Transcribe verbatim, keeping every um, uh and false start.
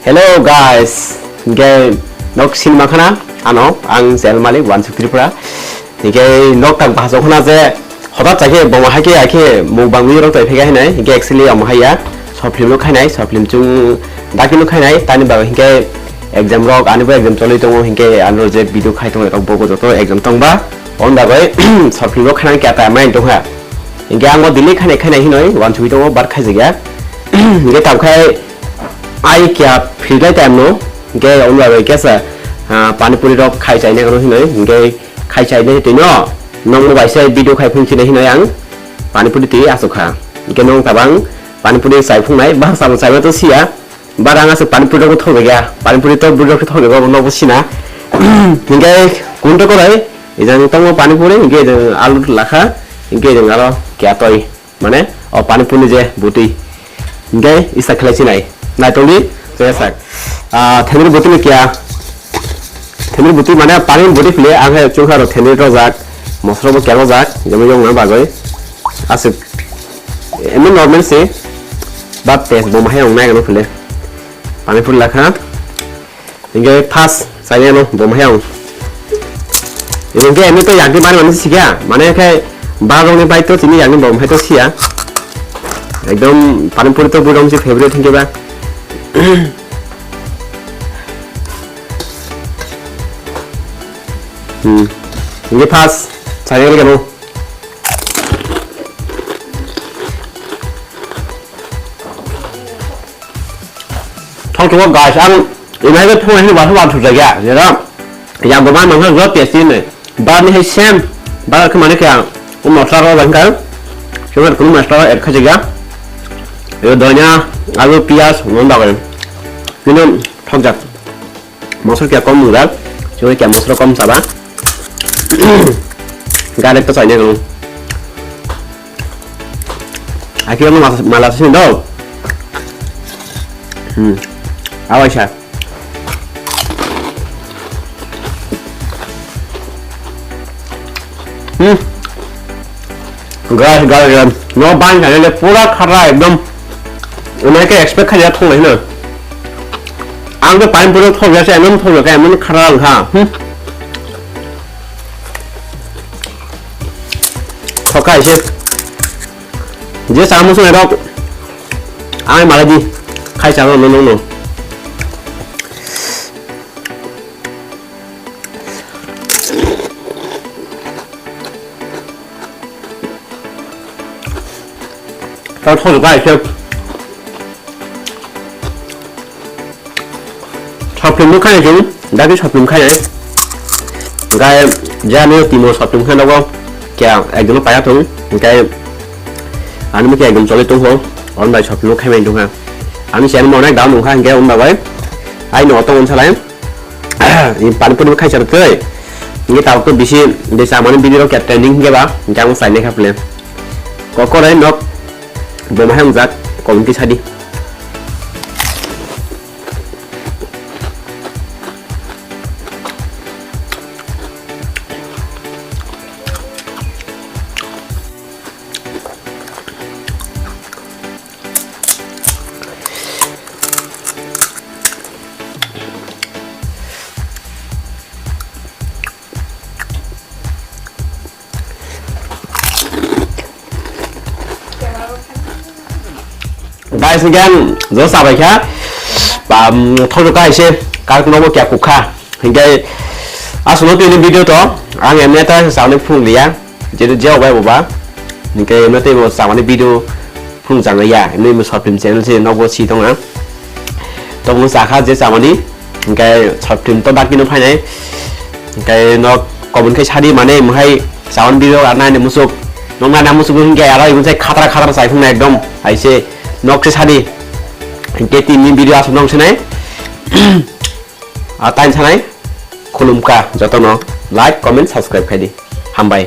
Hello guys, hinkhe nok sini makhana ano ang channel malik Wansuk Tripura. Hinkhe nok tak bahas okhana je hotat chakhe boma haikhe haikhe mukbang video rok twi phega hinai, hinkhe actually omo haiya short film no khainai, short film chung daki no khainai, tani bagwi hinkhe exam rok ani bo exam cholwi tongo, hinkhe ano je video khai tongo rok bogo joto exam tongba on bagwi short film rok khainai kya ta mai tongha. Hinkhe ang o delay khainai khainai hinoi wansugwi tongo, but khaijakya. Hinkhe tabkhai ai kya philkai time no, hinkhe omla bai kesa, ah, pani puri rok khai chaina gano hinoi, hinkhe khai chaina twi no, nokno bai se video khai phung chini hinoi ang pani puri twi asukha. Hinkhe nong tabang pani puri chai phungnai, ba sabang chaiba to siya. Bara ang aswk pani puri rok thok ya, pani puri to bwrwi rok thok ya, bo nokbo sina. Hinkhe kunto korai, ejang tongo pani puri, hinkhe ejang alu lakha, hinkhe ejang aro kya toi, mane o pani puri je butwi. Hinkhe isa khlai sinai, naitoli, je sak. Ah, thenir butwi ni kya? Thenir butwi mane pani butwi phile, ang hai chukha ro thenir rojak, mosra bo kya rojak, jemon yong na bagwi. Aswk, emi normal se, but taste bo mahai ong nai gano phile. Pani puri lakha. Hinkhe first chaina no bo mahai ang. Hinkhe emi to yakni bari mani sikya. Mane khe barong ni bai to chini yakni bo mahai to siya. Ekdom pani puri to bwrwi rok ni favorite hinkhe ba. Hmm. Hinkhe first chaina no. Thok thok guys, ang imai ko thong ni ba thong thok ya, ya da. Yang bo man mang thok test ni. Ba ni hai sem, ba ko mane kya, o masala ro bang ka. Cuma ko masala add kha jaga. Yo donya, alu, piyaj, non da ko. Kino thok jak. Mosor kya kom mungjak, chwng kya mosor kom saba. Garlic to chaina gwnang. Aki ano mala sini do. Hmm. Awai sa. Hmm. Guys, guys, guys. No bang kha le pura khara ekdom. Unai ke expect kha ya thong le na. Ang to pani puri thok ya se, emon thok ya, emon khara ang kha. Hmm. Thok kha ise. Je samu sung erok. Ang malai di. Khai sa no no no. Tao thok bai se. Short film no khainai chwng, dagi short film khainai. Gai jani timo short film khainai nogo kya ekjono paya thung, gai ani mukhe ekjon choli tungkho, on bai short film no khaimai tungkha. Ani channel mo onek down wngkha, hinkhe on bagwi ai no tong salai. Pani puri bo khaisa rwtwi. Hinkhe tabuk to bisi de chamani video rok kya trending hinkhe ba, hinkhe ang sainai kha phle. Kokorai nok bo maha wngjak, comment khe sadi. Guys, again, jo sabai kha. Bam, thojo kha ise, kar kuno bo kya kukha. Hinkhe, aswk no tini video to, ang emne ta sa ni phung liya. Jeto jeo bai bo ba. Hinkhe emne tei bo chamani video phung chang ya. Emne mo short film channel se nogo si tonga. To mo sakha je chamani. Hinkhe short film to dakti no phainai. Hinkhe no comment khe sadi mane mohai chamani video ar nai ne musuk. Nong nai na musuk hinkhe aro igun sai khatra khatra sai phung na ekdom. Aise nok se sadi. Hinkhe tini video aswk nong sinai. A time sanai khulumkha jotono like, comment, subscribe khaidi. Hambai.